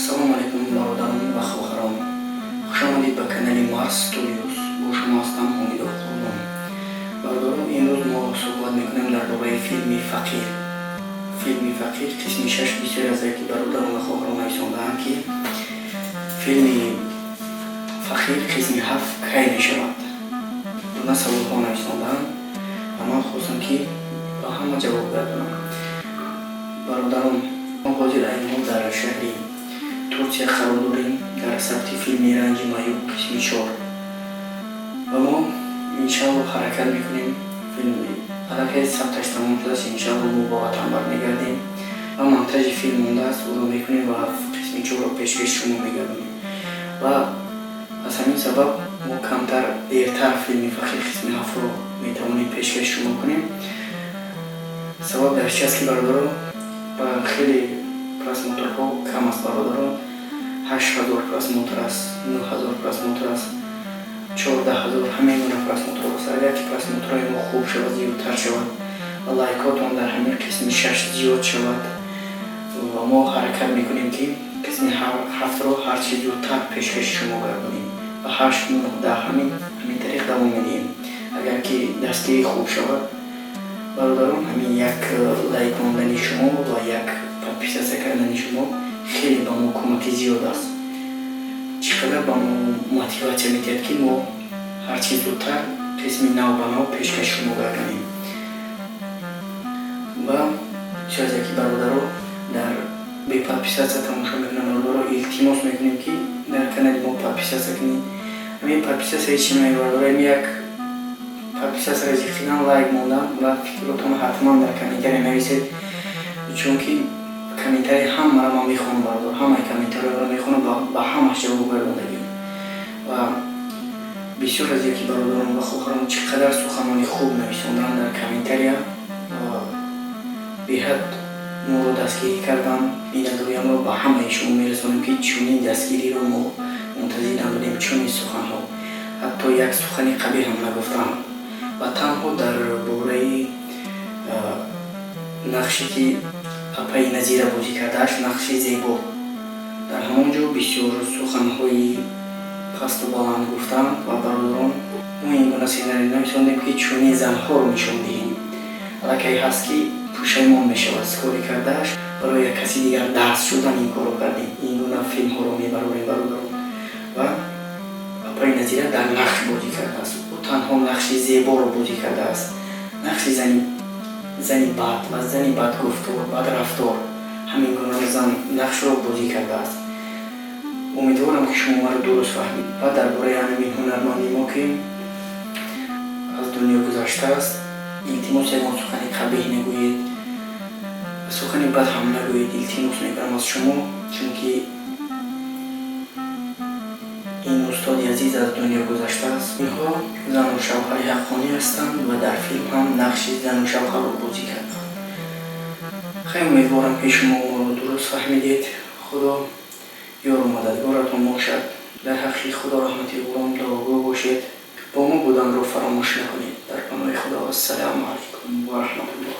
Ассалому алайкум, бародарон ва хоҳарон! Хушомадед ба канали Марс Студиос. Бо шумо ҳастам Ҳомидов Қурбон. Бародарон, имрӯз мо суҳбат мекунем дар бораи филми «Фақир». Филми «Фақир» қисми шаш. Бисёре аз яки бародарон ва хоҳарон нависондаанд, ки филми «Фақир» қисми ҳафт кай мешавад. Дуна саволҳо нависондаанд ва ман хостам, ки ба ҳама ҷавоб гардонам. Бародарон, мо ҳозир айни ҳол дар шаҳри Турсия қарор дорем, дар сабти филми «Ранҷи маъюб» қисми чор, ва мо иншалло ҳаракат мекунем. Филми аллакай сабташ тамом шудааст. Иншалло мо ба ватан бармегардем ва монтажи филм мондааст, ӯро мекунем ва қисми чорро пешкаши шумо мегардонем. Ва аз ҳамин сабаб мо камтар дертар филми «Фақир» қисми ҳафтро метавонем пешкаши шумо кунем. Сабаб дар чи аст, ки, бародарон, ба хеле просмотрҳо кам аст. Бародарон, 8000 просмотр аст, 9000 просмотр аст, 14 000, ҳамин гуна просмотрҳо аст. Агар ки просмотрҳои мо хуб шавад, зиёдтар шавад ва лайкотон дар ҳамин қисми шаш зиёд шавад, ва мо ҳаракат мекунем, ки қисми ҳафтро ҳарчи зудтар пешкаши шумо гардонем ва ҳашт, нӯҳ, 10, ҳамин тариқ давом медиҳем, агар ки дастгирӣ хуб шавад. Бародарон, ҳамин як лайк мондани шумо ва як подписаться кардани шумо хеле ба мо кӯмаки зиёд аст. Чӣ қадар ба мо мотиватсия медиҳад, ки мо ҳарчи зудтар қисми нав ба нав пешкаши шумо гардонем. Ва бисёр аз яки бародаро дар бе подписаться тамошо мекунанд. Бародаро, илтимос мекунем, ки дар канали мо подписаться кунед. Ҳамин подписаться ҳеч намебарад, бародаро. Ҳамин як подписаться зиқидан, лайк мондан ва фикротон ҳатман дар комментария нависед, чунки комментарии ҳамаро ман мехонам. Бародар, ҳамаи комментариҳоро мехонам, ба ҳамаш ҷавоб гардондагим. Ва бисёр аз яки бародарон ва хоҳарон чӣ қадар суханони хуб нависонданд дар комментария, беҳад моро дастгирӣ карданд. Миннатдориямро ба ҳамаи шумо мерасонем, ки чунин дастгириро мо мунтазир набудем, чунин суханҳо. Ҳатто як сухани қабеҳ ҳам нагуфтанд ва танҳо дар бораи нақше, ки апаи Назира бозӣ кардааст, нақши зебо, дар ҳамон ҷо бисёр суханҳои пасту баланд гуфтанд. Ва, бародарон, мо ин гуна сценарий нависондем, ки чунин занҳоро нишон диҳем. Аллакай ҳаст, ки пушаймон мешавад аз кори кардааш. Барои як каси дигар дарс шудан ин корро кардем, ин гуна филмҳоро мебарорем, бародарон. Ва апаи Назира дар нақш бозӣ кардааст. Ӯ танҳо нақши зеборо бозӣ кардааст, нақши зани бад ва зани бадгуфтор, бадрафтор, ҳамин гуна зан нақшро бозӣ кардааст. Умедворам, ки шумо маро дуруст фаҳмид. Ва дар бораи ҳамин ҳунарманди мо, ки аз дунё гузаштааст, илтимос, ягон сухани қабеҳ нагӯед, сухани бад ҳам нагӯед, илтимос мекунам аз шумо, чунки ин устоди азиз аз дунё гузаштааст. Инҳо зану шавҳари ҳаққонӣ ҳастанд ва дар филм ҳам нақши зану шавҳарро бозӣ карданд. Хеле умедворам, ки шумо моро дуруст фаҳмидед. Худо ёру мададгоратон бошад. Дар ҳаққи Худо раҳмати ғулом дуогӯ бошед. Бо мо буданро фаромӯш накунед. Дар паноҳи Худо. Ассалому алайкум ва раҳматуллоҳ.